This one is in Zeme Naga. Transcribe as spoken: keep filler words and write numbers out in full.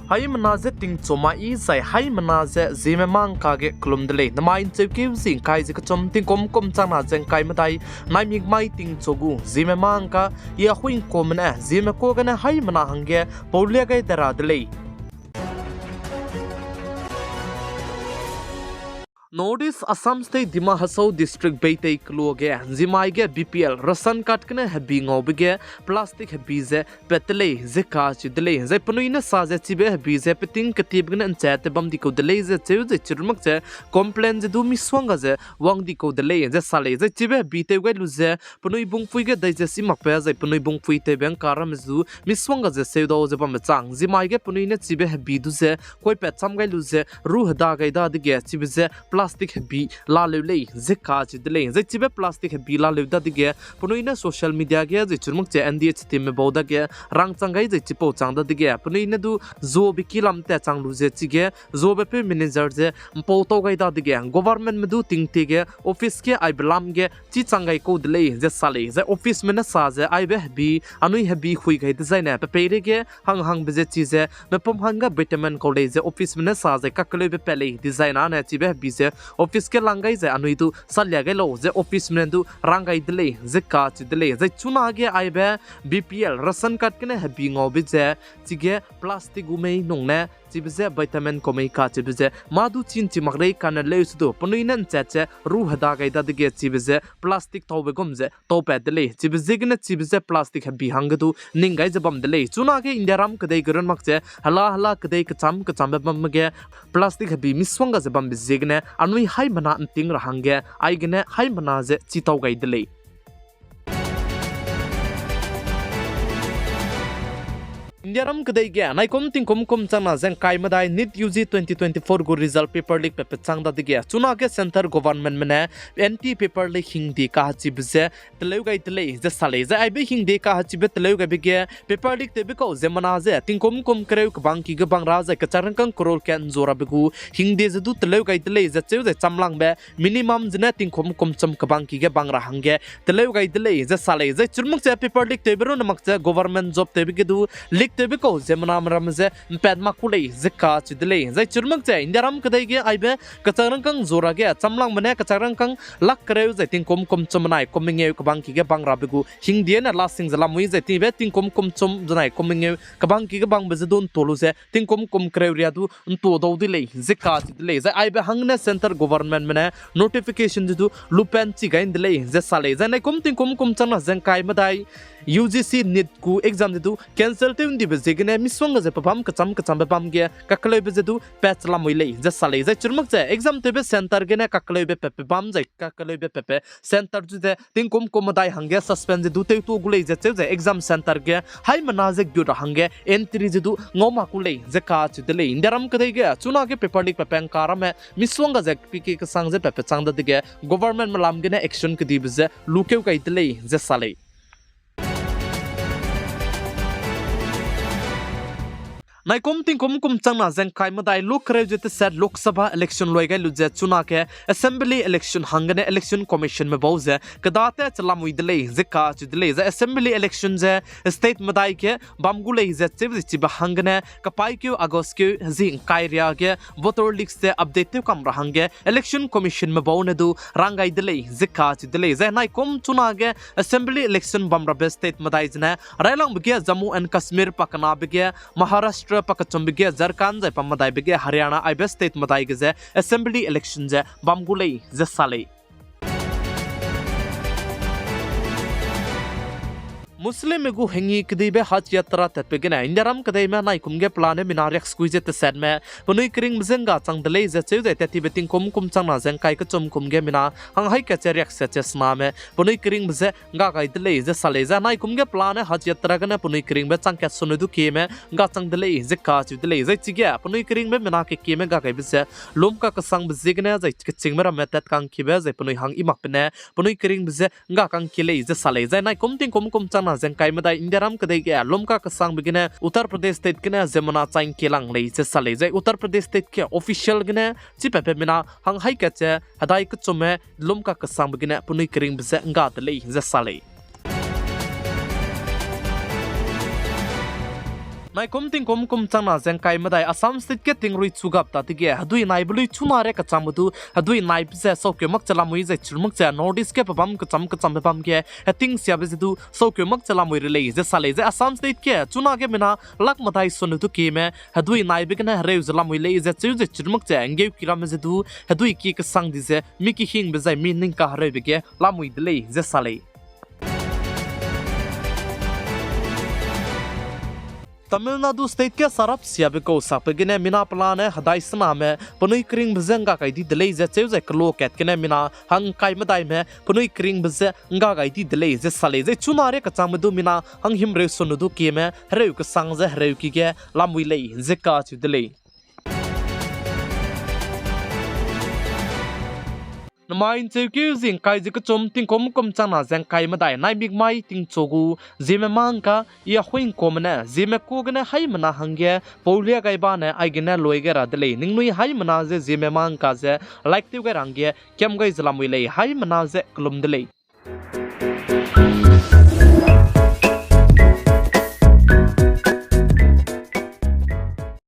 Haimena ze tingchu mai zai haimena ze Zeme mangka ge kelum de lei. Namai ’ncheukeu zi ’ngkai ze kechum, tingkum kum changna ze ’ngkai medai, naimik mai tingchu gu Zeme mangka, I Ahuibe Kuame ne Zeme ka gene haimena hangge paulia gai de ra de lei. North East Assam State Dima Hasao District Beitei keloa ge, zimai ge B P L ration card gene hebi ngaube ge plastic hebi ze pat de lei ze kacheu de lei. Zai penui ne sa ze chibe hebi ze peting ketiebe gene ’nchat te bam di kau de lei ze cheu zai chirumak ze complain ze du misongga ze wang di kau de lei ze sa lei. Zai chibe hebi tew gai lu ze penui bungpui ge dai ze si makbe zai penui bungpui tewbe ’ngka ramme ze du misongga ze seudau ze bambe chang, zimai ge penui ne chibe hebi du ze kuaipat cham gai lu ze ru heda gai dadege chibe ze plastic hebi laleu lei ze kacheu de lei. Zai chibe plastic hebi laleu dadege penui ne social media ge zai chirumak ze N D H teamme bau dage rangchang gai zai chipau chang dadege penui ne du zuabe ki lam tat chang lu ze chige zuabe peu manager ze ’mpau tau gai dadege governmentme du tingtie ge office ge aibe lam ge chi chang gai kau de lei ze sa lei. Zai officeme ne sa ze aibe hebi, anui hebi hui gai dezaine pe peireige hang hangbe ze chize mepum hangge vitamin kau lei ze officeme ne sa ze kakeleube pat lei dezaine ne chibe hebi ze office ge lang gai ze anui du salia gai lau ze officeme ne du rang gai de lei ze kacheu de lei. Zai chunage aibe B P L ration card gene hebi ngaube ze chige plastic gu mei nung ne chibe ze vitamin kau mei kacheube ze mâ du chin chi mak rei kane leu se du penui ne ’nchat ze ru heda gai dadege chibe ze plastic taube gum ze taupat de lei. Chibe ziegene chibe ze plastic hebi hangge du ning gai ze bam de lei. Chunage Indiaram kedei ge run mak ze hela hela kedei kecham kechambe bamme ge plastic hebi misongga ze bambe ziegene anui haimena ’nting ra hangge aigene haimena ze chi tau gai de lei. Indiaram kedei ge naikum tingkum kum changna ze ’ngkai medai NEET U G twenty twenty-four gu result paper leak pat pechang dadege chunage centre governmentme ne anti paper leak hingde kahechibe ze teleu gai de lei ze sa lei. Zai aibe hingde kahechibe teleu gaibe ge paper leak tewbe kau ziemmena ze tingkum kum kereu kebangki ge bang ra zai kecharangkâng crore kat ’nzu rabe gu hingde ze du teleu gai de lei ze cheu zai chamlangbe minimum zene tingkum kum chum kebangki ge bang ra hangge teleu gai de lei ze sa lei. Zai chirumak ze paper leak tewbe runne mak ze government job tewbe ge du leak tewbe kau ziemmename ramme ze ’mpat mak ku lei ze kacheu de lei. Zai chirumak ze Indiaram kedei ge aibe kecharangkâng ’nzu ra ge chamlangbe ne kecharangkâng lak kereu zai tingkum kum chum menai kum mengeu kebangki ge bang rabe gu hingde ne lasing ze lamui zai tibe tingkum kum chum zenai kum mengeu kebangki ge bangbe ze du ’ntua lu ze tingkum kum kereu ria du ’ntua dau de lei ze kacheu de lei. Zai aibe hangne centre governmentme ne notification ze du lupen chi gai ’nde lei ze sa lei. Zai naikum tingkum kum changna ze ’ngkai medai U G C NEET gu exam ze du cancel tew ’ndibe ziegene misongga ze pebâm kecham kechambe bam ge kakeleube ze du pat lamui lei ze sa lei. Zai chirumak ze exam tewbe centre gene kakeleube patbe bam zai kakeleube patbe centre zu ze tingkum kum medai hangge suspend ze du tewtua gu lei ze cheu ze exam centre ge haimena ze gut ra hangge entry ze du ngau mak ku lei ze kacheu de lei. Indiaram kedei ge chunage paper leak patbe ’ngka ramme misongga ze pike kesang ze pat pechang dadege governmentme lam gene action kedibe ze lukeu gai de lei ze sa lei. Naikum tingkum kum changna ze ’ngkai medai lu kereu ze teset Lok Sabha election lui gai lu ze chunage assembly election hanggene election commissionme bau ze kedate chelamui de lei ze kacheu de lei. Zai assembly election ze state medai ge bam gu lei ze cheu ze chibe hanggene kapaîkeu August keu zi ’ngkai ria ge voter list ze update tew kam ra hangge election commissionme bau ne du rang gai de lei ze kacheu de lei. Zai naikum chunage assembly election bam rabe state medai zene railangbe ge Jammu and Kashmir, pakenabe ge Maharashtra, pakechumbe ge Jharkhand zai pamedaibe ge Haryana aibe state medai ge ze assembly election ze bam gu lei ze sa lei. Muslimme gu hengi kedibe Haj Yatra tatbe gene Indiaram kedeime naikum ge pelane mina riaksekui ze tesetme penui keringbe ze ’nggachang de lei ze cheu zai tat tibe tingkum kum changna ze ’ngkai kechum kum ge mina hang hai kat ze riakset ze sename penui keringbe ze ’ngga gai de lei ze sa lei. Zai naikum ge pelane Haj Yatra gene penui keringbe chang kat sone du kieme ’nggachang de lei ze kacheu de lei. Zai chige penui keringbe mina kekieme ’ngga gaibe ze lum kakesangbe ziegene zai kechîngme ramme tat kangkiebe zai penui hang i makbe ne penui keringbe ze ’nggakangkie lei ze sa lei. Zai naikum tingkum kum changna ze ’ngkai medai Indiaram kedei ge lum kakesangbe gene Uttar Pradesh state gene ziemmena changkie lang lei ze sa lei. Zai Uttar Pradesh state ge official gene chipatbe mina hang hai kat ze hedai kechumme lum kakesangbe gene penui keringbe ze ’ngga de lei ze sa lei. Naikum tingkum kum changna ze ngkai medai Assam State ge tingrui chu gap ta dege hedui naibe lui chuna re kachangbe du hedui naibe ze saukeu mak che lamui zai chirmak che North East ge pebam kecham kechambe bam ge heting siabe ze du saukeu mak che lamui re lei ze sa lei. Zai Assam State ge chunage mina lak medai sone du kieme hedui naibe gene hereu ze lamui lei ze cheu ze chirmak che nggeu kiramme ze du hedui ki kesang di ze mi kehingbe zai mi ning kahereube ge lamui de lei ze sa lei. Tamil Nadu State ge sarap siabe kau sakbe gene mina pelane hedai sename penui keringbe je ngga gai di de lei ze cheu zai kelo kat gene mina hangkai medaime penui keringbe je ngga gai di de lei ze sa lei. Zai chuna re kachangbe du mina hanghimreu sone du kieme hereu kesang ze hereu ki ge lamui lei ze kacheu de lei. Namai ncheukeu zi ngkai ze kechum tingkum kum changna ze ngkai medai naimik mai tingchu gu Zeme mangka, I Ahuingkuame ne Zeme ku gene haimena hangge paulia gai bane aigene lui gai ra de lei. Ningnui haimena ze Zeme mangka ze like tew gai ra hangge kiam gai ze lamui lei, haimena ze kelum de lei.